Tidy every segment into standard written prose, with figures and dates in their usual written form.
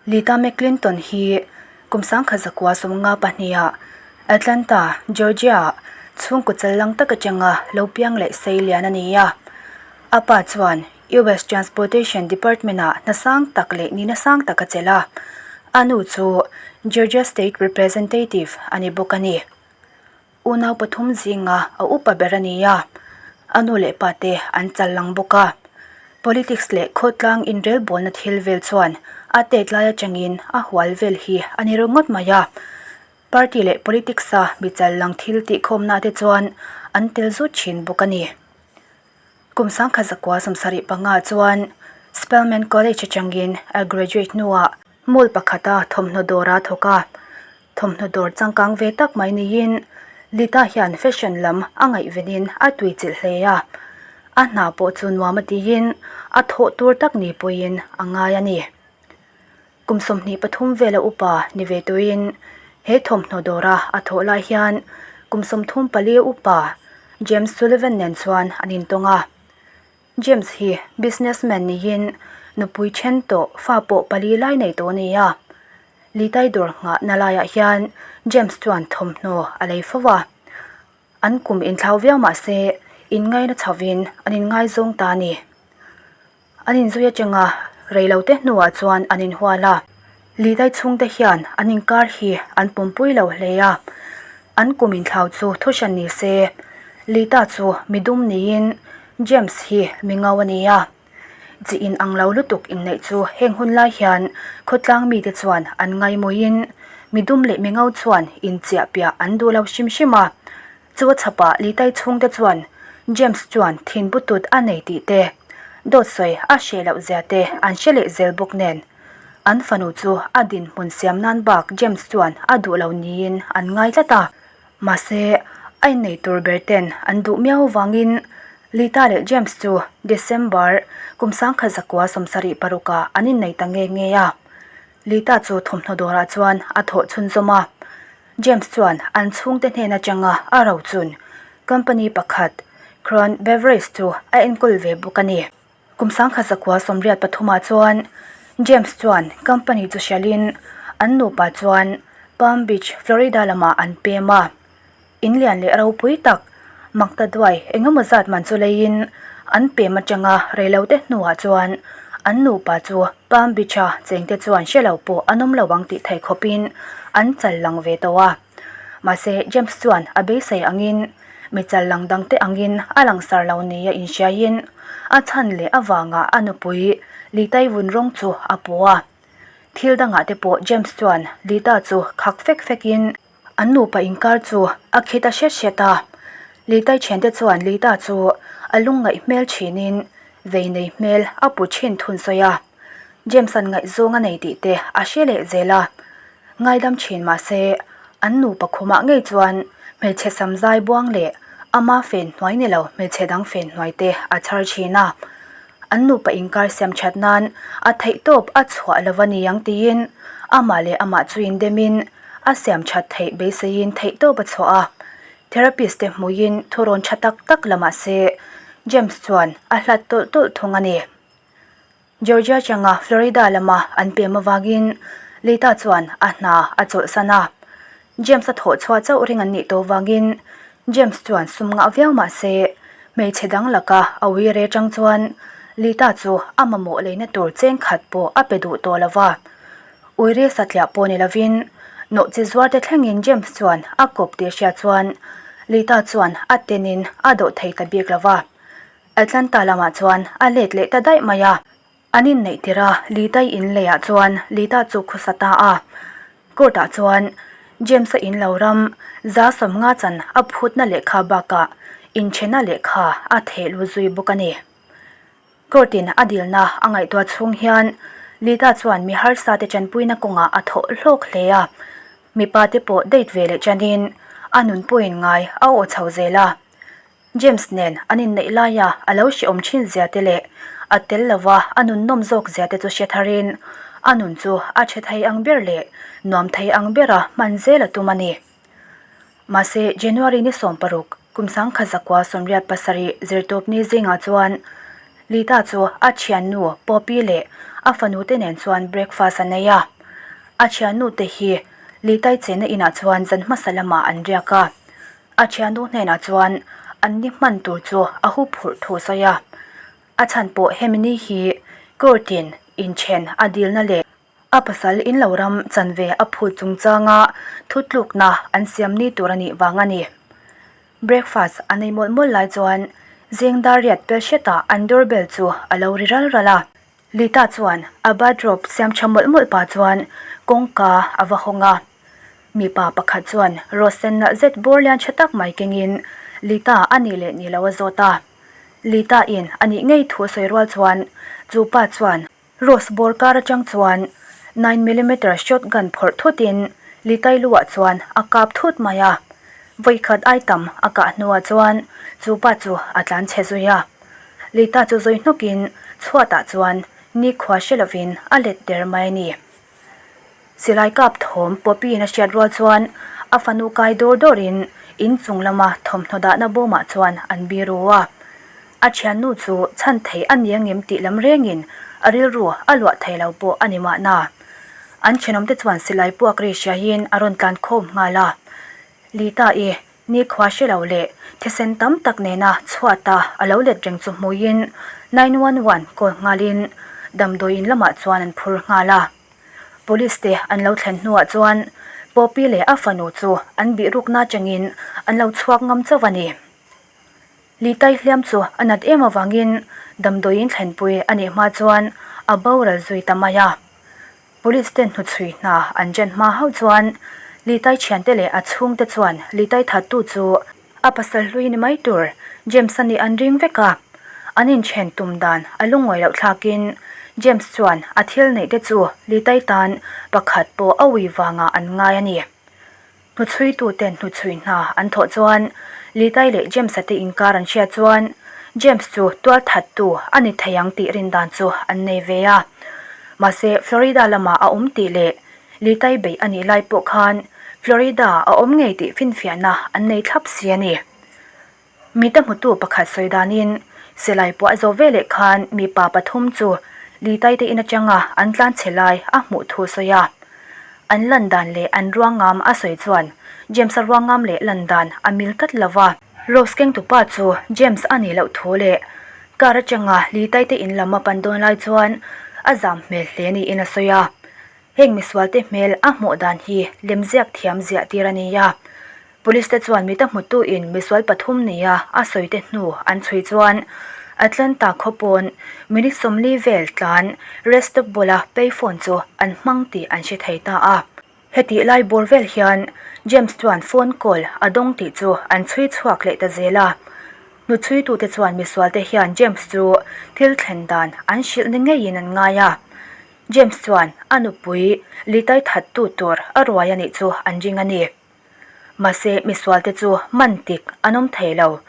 Lita McClinton hi kum 1952 ah Atlanta, Georgia-ah chhungkaw challang tak atanga lo piang leh sei lian a ni a. A pa chuan US Transportation Department-ah hna sang tak leh nihna sang tak a chelh a. A nu chu Georgia State Representative a ni bawk a ni. Unau pathum zinga a upa ber a ni a, a nu leh pa te an chal lang bawk a. Politics leh khawtlang inrelbawlna thil vel chuan a tet lai atangin a hual vel hi a ni ringawt mai a. Party leh politics a mi chal lang thil tihkhawmna te chuan an tel zut thin bawk a ni. Kum 1975 chuan Spelman College atangin a graduate hnuah mall pakhata thawmhnaw dawr a thawk a. Thawmhnaw dawr changkang ve tak mai niin Lita hian fashion lam a ngaihvenin a tuichilh hle a. A hna pawh chu nuam a tiin a thawh tur tak ni pawhin a ngai a ni. Kum 23 vela upa ni ve turin he thawmhnaw dawra a thawh lai hian kum 34 upa James Sullivan nen chuan an intawng a. James hi businessman niin nupui then tawh fa pawh pali lai nei tawh a ni a. Litai dawr nghahna laiah hian James chuan thawmhnaw a lei fo a. An kum inthlau viau mah se inngaina chhovin an inngaizawng ta a ni. An inzui atanga reilote hnuah chuan an inhual a. Litai chhungte hian an inkar hi an pawmpui lo hle a. An kum inthlau chu thuhran ni se, Lita chu midum niin James hi mi ngau a ni a. Chi in ang lo lutuk inneih chu heng hun lai hian khawtlang mite chuan an ngaimawiin midum leh mi ngau chuan inchiah piah an duh lo hrim hrim a. Chu a chhapah Litai chhungte chuan James chuan thin butut a nei tih te, dawt sawi a hreh loh zia te an hre leh zel bawk nen. An fanu chu a dinhmun siam nan bak James chuan a duh lo niin an ngai tlat a. Mahse, a innei tur ber ten an duh miau vangin Lita leh James chu December kum 1976 ah an innei ta nge nge a. Lita chu thawmhnaw dawrah chuan a thawh chhunzawm a. James chuan an chhungte hnen atanga a rochun company pakhat Crown Beverage chu a enkawl ve bawk a ni. Kum 1983 ah chuan James chuan company chu hrialin an nupa chuan Palm Beach, Florida lamah an pem a. In lian leh ropui tak makta duai engemaw zat man chu leiin an pem atanga reilote hnuah chuan an nupa chu Palm Beach-a chengte chuan hre lo pawh an awm lo ang tih theih khawpin an chal lang ve tawh a. Mahse James chuan a beisei angin mi chal lang dangte angin a langsar lo nia inhriaiin a chhan leh avanga a nupui Litai vun rawng chu a pu a. Thil dangah te pawh James chuan Lita chu khak fek fekin An nupa inkar chu a khit a hret hret a, Litai thiante chuan Lita chu a lungngaih hmel thinin vei nei hmel a pu thin thun sawi a. James-a'n ngaihzawng a nei tih te a hre leh zel a, ngaidam thin mah se an nupa khumah ngei chuan hmeichhe sam zai buang leh ama fen hnuai ni lo hmeichhe dang fen hnuai te a chhar thin a. An nupa inkar siam that nan a theihtawp a chhuah lo a ni ang tiin amah leh amah chu indemin a siam that theih beiseiin theihtawp a chhuah a. Therapist te hmuiin thurawn tha tak tak la mah se James chuan a hlat tawlh tawlh thung a ni. Georgia changa Florida lama an pem avangin Lita chuan a hna a chawlhsan a. James a thawh chhuah chauh ring an nih tawh vangin James chuan sum ngah viau mah se hmeichhe dang laka a ui re chang chuan Lita chu a mamawh leina tur cheng khat pawh a pe duh tawh lo va. Ui re satliah pawh ni lovin nawhchi zuar te thlengin James chuan a kawp tih hriat chuan Lita chuan a tenin a dawh thei ta bik lo va. Atlanta lamah chuan a let leh ta daih mai a. An inneih tirh a, Litai in leiah chuan Lita chu khawsa ta a. Court ah chuan James-a in lo ram 150 chan a phutna lehkha bakah inthena lehkha a theh lu zui bawk a ni. Court in a dilna a ngaihtuah chhung hian Lita chuan mi harsa te tanpuina kawngah a thawh hlawk hle a. Mipa te pawh date ve leh tanin a nun pawhin ngai a aw chho zel a. James nen an inneih laia a lo hrehawm thin zia te leh a tel lova a nun nawm zawk zia te chu hre tharin a nun chu a tha thei ang ber leh nuam thei ang bera hman zel a tum a ni. Mahse, January ni 16, kum 1987 zirtawpni zingah chuan Lita chu a thiannu Poppy leh a fanu te nen chuan breakfast a nei a. A thiannu te hi Litai chenna inah chuan zan hmasa lamah an riak a. A thiannu hnenah chuan an ni hman tur chu a hu phurh thu a sawi a. A chhan pawh hemi ni hi court in inthen a dilna leh a pasal in lo ram chanve a phut chungchanga thutlukna an siam ni tur a nih vang a ni. Breakfast a nei mawlh mawlh lai chuan zing dar riat pel hretah an doorbell chu a lo ri ral ral a. Lita chuan a bathrobe siam tha mawlh mawlh pah chuan kawngka a va hawng a. Mipa pakhat chuan rose sen nalh zet bawr lian tha tak mai kengin Lita a nih leh nih loh a zawt a. Lita in a nih ngei thu a sawi rual chuan chu pa chuan Rose bawr kar atang chuan nine millimeter shotgun phawrh thutin Litai luah chuan a kap thut mai a. Vawikhat ai tam a kah hnuah chuan chu pa chu a tlan chhe zui a. Lita chu zawi hnawkin chhuatah chuan nikhua hre lovin a let der mai a ni. Silai kap thawm Poppy-in a hriat rual chuan a fanu kai dawr dawrin in chung lama thawmhnaw dahna bawmah chuan an biru a. A thiannu chu chhan thei a ni angem tih lam rengin a rilru a luah thei lo pawh a ni mahna. An thenawmte chuan silai puak ri hriaiin a rawn tlan khawm nghal a. Lita-i Nikhua hre lo leh thisen tam tak nena chhuata a lo let reng chu hmuiin 911 call nghalin damdawiin lamah chuan an phur nghal a. Police te an lo thlen hnuah chuan Poppy leh a fanu chu an bihrukna atangin an lo chhuak ngam chauh a ni. Litai hliam chu a nat em avangin damdawiin thlenpui a nih hma chuan a boral zui ta mai a. Police ten hnuchhui hna an chen hma hauh chuan Litai thiante leh a chhungte chuan Litai thattu chu a pasal hlui ni mai tur James a nih an ring vek a. An inchen tum dan a lungngawi loh thlakin James chuan a thil neih te chu Litai tan pakhat pawh a ui vangah an ngai a ni. Hnuchhuituten hnuchhui hna an thawh chuan Litai leh James-a te inkar an hriat chuan James chu tualthattu a ni thei ang tih rindan chu an nei ve a. Mahse, Florida lamah a awm tih leh Litai beih a nih lai pawh khan Florida a awm ngei tih finfiahna an nei thlap si a ni. Mita hmutu pakhat sawi danin silai puah zawh veleh khan mipa pathum chu Litai te in atanga an tlan chhe lai a hmuh thu sawi a. An lan dan leh an ruangam a sawi chuan James-a ruangam leh lan dan a mil tlat lo va. Rose kengtupa chu James a nih loh thu leh car atanga Litai te in lam a pan dawn lai chuan a zam hmel hle niin a sawi a. Heng misualte hmel a hmuh dan hi lemziak thiam ziah tir a ni a. Police te chuan mita hmutuin misual pathum nia a sawi te hnu an chhui chuan Atlanta khaw pawn minute 40 vel tlan rest stop bula payphone chu an hmang tih an hre thei ta a. Hetih lai bawr vel hian James chuan phone call a dawng tih chu an chhui chhuak leh ta zel a. Hnuchhuitute chuan misualte hian James chu thil thlen dan an hrilh ni ngeiin an ngai a. James chuan a nupui Litai thattu tur a ruai a nih chu an ring a ni. Mahse, misualte chu man tik an awm thei lo.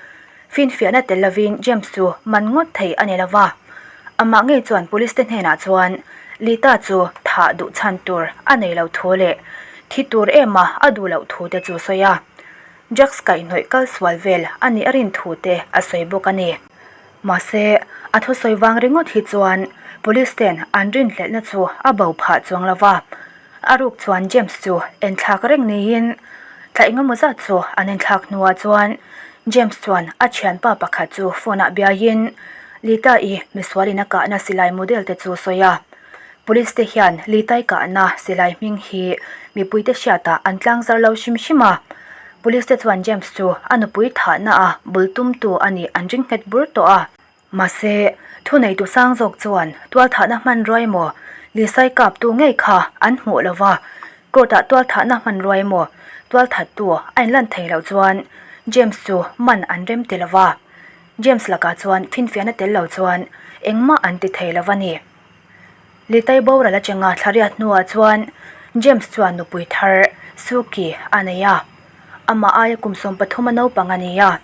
Finfiahna tel lovin James chu man ngawt thei a ni lo va. Amah ngei chuan police te hnenah chuan Lita chu thah duh chhan tur a nei lo thu leh thi tur ema a duh loh thu te chu sawi a. Drugs kaihhnawih kal sual vel a nih a rin thu te a sawi bawk a ni. Mahse, a thusawi vang ringawt hi chuan police ten an rinhlelhna chu a bo phah chuang lo va. A ruk chuan James chu enthlak reng niin thla engemaw zat chu an enthlak hnuah chuan James chuan a thianpa pakhat chu phone ah biaiin Lita-i misualin a kahna silai model te chu sawi a. Police te hian Litai kahna silai hming hi mipuite hriatah an tlangzar lo hrim hrim a. Police te chuan James chu a nupui thahna a bul tumtu a nih an ring nghet bur tawh a. Mahse, thuneitu sang zawk chuan tualthahna hmanrua emaw Lisai kaptu ngei kha an hmuh lo va, court-ah tualthahna hmanrua emaw tualthattu a inlan thei loh chuan James chu man an rem ti lo va. James lakah chuan finfiahna tel lo chuan engmah an ti thei lo va ni. Litai boral atanga thlariat hnuah chuan James chuan nupui thar Suki a nei a. Amah aia kum 13 a naupang a ni a.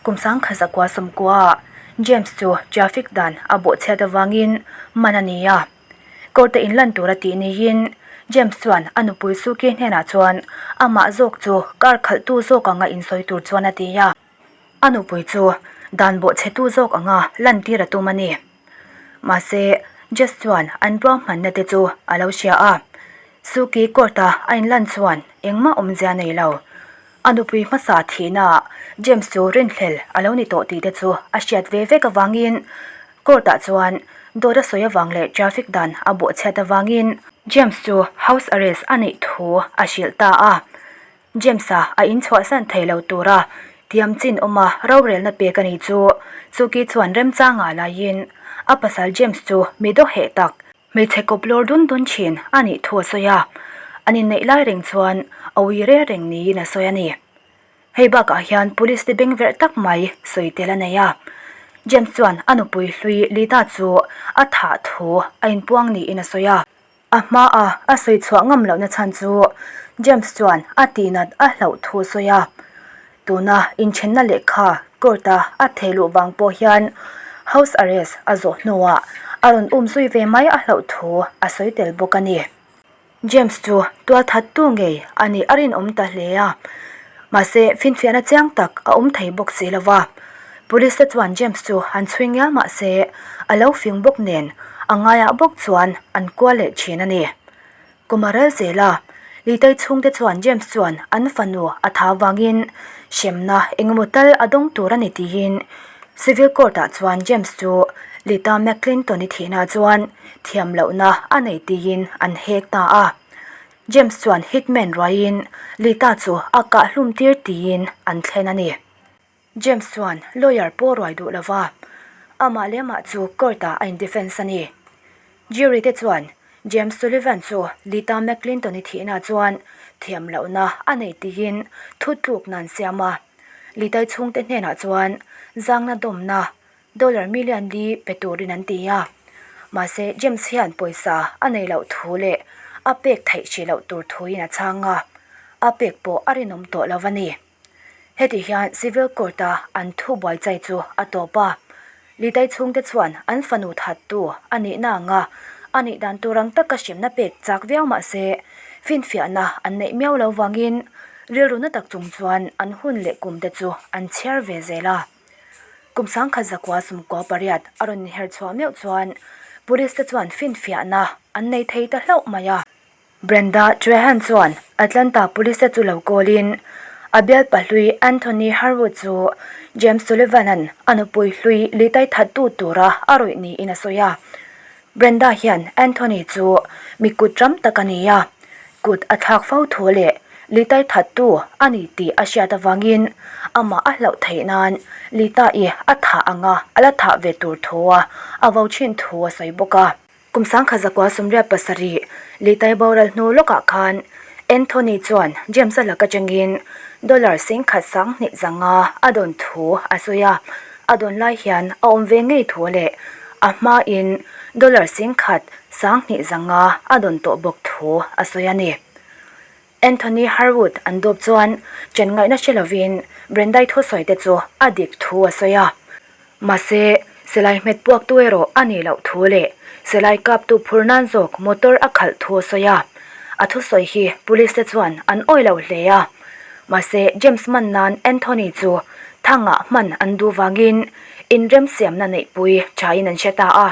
Kum sangkhat zakua sawmkuaah James chu traffic dan a bawhchhiat avangin man a ni a. Court-a inlan tura tih niin James chuan a nupui Suki hnenah chuan amah zawk chu car khalhtu zawk anga insawi tur chuan a ti a. A nupui chu dan bawhchhetu zawk anga lantir a tum a ni. Mahse, Judge chuan an ruahmanna te chu a lo hria a. Suki court-a a inlan chuan engmah awmzia nei lo. A nupui hmasa thihnaah James chu rinhlel a lo ni tawh tih te chu a hriat ve vek avangin court-ah chuan dawt a sawi avang leh traffic dan a bawhchhiat avangin James chu house arrest a neih thu a hrilh ta a. James-a a inchhuahsan thei lo tura tiam chin awma rorelna pek a ni chu Suki chuan remchangah laiin a pasal James chu mi dawheh tak Hmeichhe kawp lawr dun dun thin a nih thu a sawi a, an inneih lai reng chuan a ui reng reng niin a sawi a ni. Hei bakah hian police te beng verh tak mai sawi tel a nei a, James chuan a nupui hlui Lita chu a thah thu a inpuang niin a sawi a. A hmaa a sawi chhuah ngam lohna chhan chu James chuan a tihnat a hlauh thu a sawi a. Tuna inthenna lehkha court-a a thei luh vang pawh hian house arrest a zawh hnuah a rawn um zui ve mai a hlauh thu a sawi tel bawk a ni. James chu tualthattu ngei a nih a rinawm ta hle a, mahse finfiahna chiang tak a awm thei bawk si lo va. Police te chuan James chu an chhui ngial mahse a lo fing bawk nen a ngaiah bawk chuan an kual leh thin a ni. Kum a rel zel a, Litei chhungte chuan James chuan an fanu a tha vangin hremna engemaw tal a dawng tur a ni tiin Civil Court ah chuan James chu Lita McClinton-i thihna chuan thiam lohna a nei tiin an hek ta a. James chuan hitman ruaiin Lita chu a kah hlum tir tiin an thlen a ni. James chuan lawyer pawh ruai duh lova, amah leh amah chu court ah a in defence a ni. Jury te chuan James Sullivan chu Lita McClinton-i thihna chuan thiam lohna a nei tiin thutluk nan siam a. Litai chhungte hnenah chuan zangna dawmna dollar million li pe turin an ti a. Mahse James hian pawisa a nei loh thu leh a pek theih hrih loh tur thuin a chhang a, a pek pawh a rinawm tawh lo a ni. Heti hian Civil Court-a an thu buaichai chu a tawp a, Litai chhungte chuan an fanu thattu a nihna anga a nih dan tur ang taka hremna pek chak viau mah se, finfiahna an neih miau lo vangin rilru na tak chung chuan an hun leh kum te chu an chhiar ve zel a. Kum 1998 a rawn inher chhuah meuh chuan Police te chuan finfiahna an nei thei ta hlauh mai a. Brenda Trehan chuan Atlanta Police te chu lo call in a bialpa hlui Anthony Harwood chu James Sullivan-a'n a nupui hlui litai thattu tura a rawih niin a sawi a. Brenda hian Anthony chu mi kut ram tak a ni a, kut a thlak fo thu leh litai thattu a ni tih a hriat avangin amah a hlauh theih nan Lita-i a thah anga a la thah ve tur thua a vo thin thu a sawi bawk a. Kum 1987 Litai boral hnu lawkah khan Anthony chuan James-a lak atangin dollar 10,200 a dawn thu a sawi a, a dawn lai hian a awm ve ngei thu leh a hmain dollar 10,200 a dawn tawh bawk thu a sawi a ni. Anthony Harwood an dawp chuan chen ngaihna hre lovin Brendai thusawi te chu a dik thu a sawi a. Mahse, silai hmet puaktu erawh a nih loh thu leh silai kaptu phur nan zawk motor a khalh thu a sawi a. A thusawi hi police te chuan an awih lo hle a. Mahse, James man nan Anthony chu thangah hman an duh vangin inremsiamna neihpui thain an hre ta a.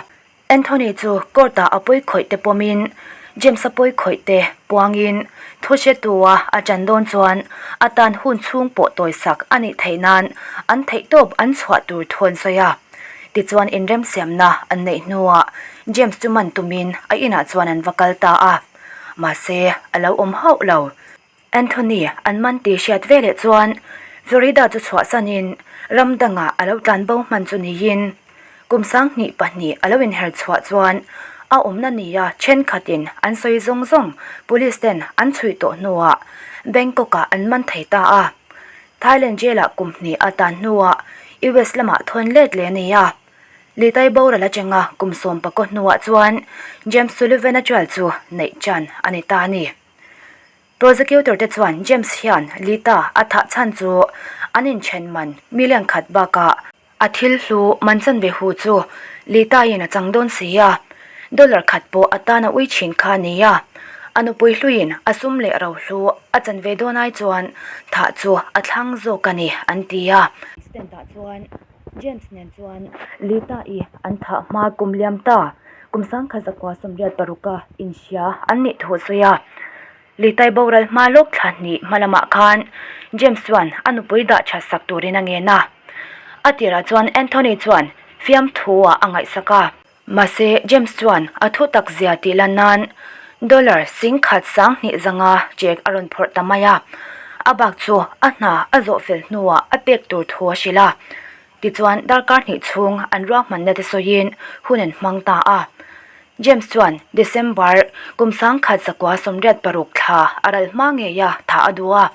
Anthony chu court-ah a pawi khawih te pawmin James-a pawi khawih te puangin thu hretua a ṭan dawn chuan a tan hun chhung pawh tawisak a nih theih nan an theihtawp an chhuah tur thu an sawi a. Tichuan inremsiamna an neih hnuah James chu man tumin a inah chuan an va kal ta a, mahse a lo awm hauh lo. Anthony an man tih hriat veleh chuan Florida chu chhuahsanin ram dangah a lo tlanbo hman chu niin kum 22 a lo inher chhuah chuan a awmna nia thenkhatin an sawi zawng zawng police ten an chhuih tawh hnuah Bangkok-ah an man thei ta a. Thailand jail-ah kum hnih a tan hnuah US lamah thawn let leh a ni a. Litai boral atanga kum 19 hnuah chuan James Sullivan-a trial chu neih chan a ni ta a ni. Prosecutor te chuan James hian Lita a thah chhan chu an inthen man million khat bakah a thil hlu man chanve hu chu Lita in a chang dawn si a, dollar khat pawh a tan a ui thin kha a ni a, a nupui hluiin a sum leh ro hlu a chanve dawn ai chuan thah chu a thlang zawk a ni an ti a. Stand ah chuan James nen chuan Lita i an thah hma kum liam ta. Kum 1986 a inhria an nih thu a sawi a. Litai boral hma lawk thla hnih hma lamah khan James chuan a nupui dah that sak turin a ngen a. A tirah chuan Anthony chuan fiamthu ah a ngaihsak a. Mahse, James chuan a thu tak zia tih lan nan dollar 10,000 sanghnih zanga check a rawn phawrh ta mai a. A bak chu a hna a zawh fel hnuah a pek tur thu a hrilh a. Tichuan, darkar hnih chhung an ruahmanna te sawiin hun an hmang ta a. James chuan December kum 1986 thla a ral hma ngei a thah a duh a.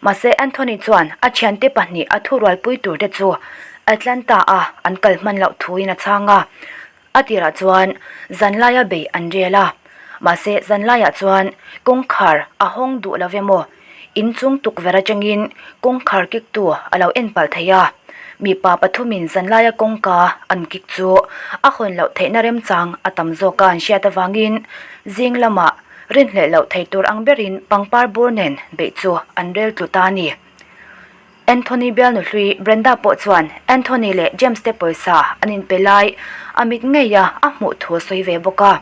Mahse, Anthony chuan a thiante pahnih a thurualpui tur te chu Atlanta-a an kal hman loh thuin a chhang a. A tirah chuan zanlaia bei an rel a, mahse zanlaiah chuan kawngkhar a hawng duh lo emaw, inchung tukverh atangin kawngkhar kiktu a lo en palh thei a. Mipa pathumin zanlaia kawngka an kik chu a hawn loh theihna remchang a tam zawk a an hriat avangin zing lamah rinhlelh loh thei tur ang berin pangpar bur nen beih chu an rel tlu ta a ni. Anthony bialnu hlui Brenda pawh chuan Anthony leh James te pawisa an inpe lai a mit ngei a a hmuh thu a sawi ve bawk a.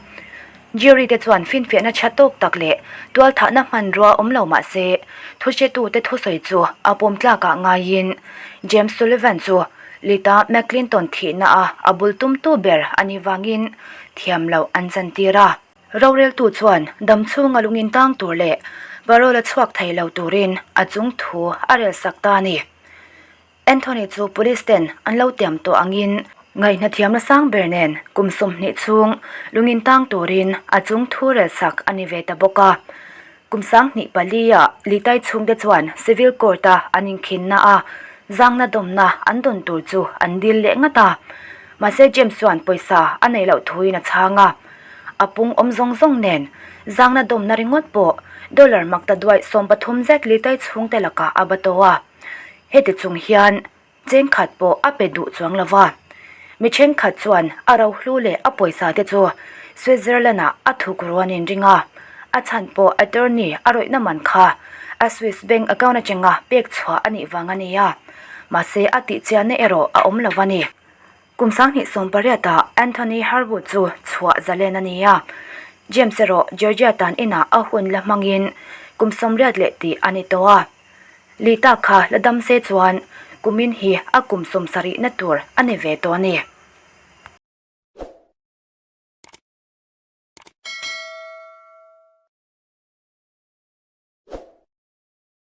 Jury te chuan finfiahna tha tawk tak leh tualthahna hmanrua awm lo mah se thuhretute thusawi chu a pawm tlakah ngaiin James Sullivan chu Lita McClinton thihna a a bul tumtu ber a nih vangin thiam loh an chantir a. Roreltu chuan dam chhunga lungin tang tur leh parole a chhuak thei lo turin a chung thu a rel sak ta a ni. Anthony chu police ten an lo tiam tawh angin ngaihnathiamna sang ber nen kum 20 chhung lungin tang turin a chung thu rel sak a ni ve ta bawk a. Kum 2004 ah Litai chhungte chuan civil court a an inkhinna a zangna dawmna an dawn tur chu an dil leh ngat a. Mahse James chuan pawisa a neih loh thuin a chhang a. A pung awm zawng zawng nen zangna dawmna ringawt pawh dollar makta duaih 13 zet Litai chhungte lakah a ba tawh a. Heti chung hian chengkhat pawh a pe duh chuang lo va. Mi thenkhat chuan a rohlu leh a pawisa te chu Switzerland-ah a thuk ruan inring a, a chhan pawh attorney a rawihna man kha a Swiss bank account atanga pek chhuah a nih vang a ni a, mahse a tihchianna erawh a awm lo a ni. Kum 2018 ah Anthony Harwood chu chhuah zalen a ni a, James erawh Georgia tan inah a hun la hmangin kum 80 leh tih a ni tawh a. Lita kha la dam se chuan kumin hi a kum 70 na tur a ni ve tawh a ni.